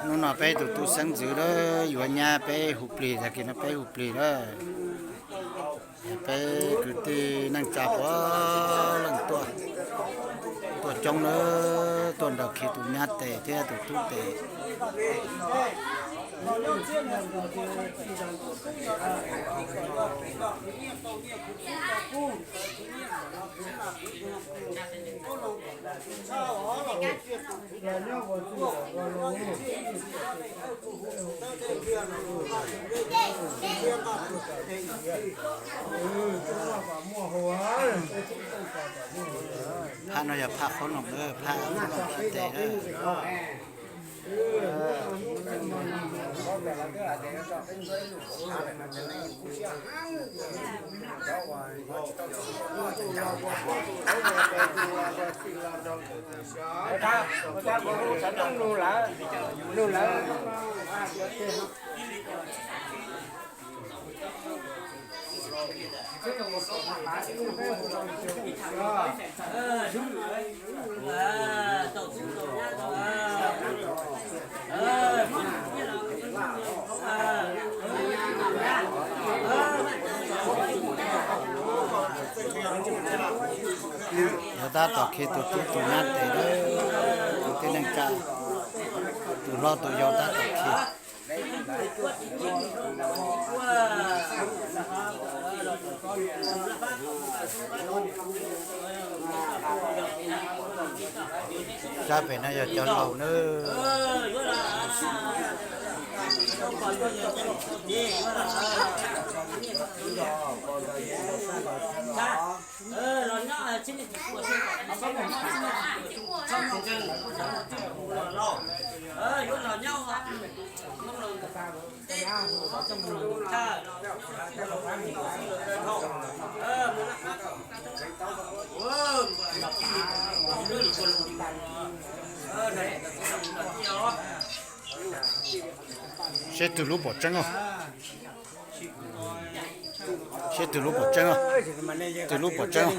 Hnub no peb tus tub xeeb ntxwv yuav nyab peb hu plig, tag kis no peb hu plig lawm. Peb kwv tij neej tsa puav leej tuaj, tuaj coob lawm, tuaj nrog khi tus nyab tes thiab tus tub tes. Phaj no yog phaj qhob noom, phaj khi tes. Yog tab tom khi tus tub tus nyab tes, tus tib neeg tsa, tus hlob tus yau tab tom khi. Sab pem no yog cov laus nawb. Seb twg lub pom tseeb os. Seb twg lub pom tseeb os. Twg lub pom tseeb os.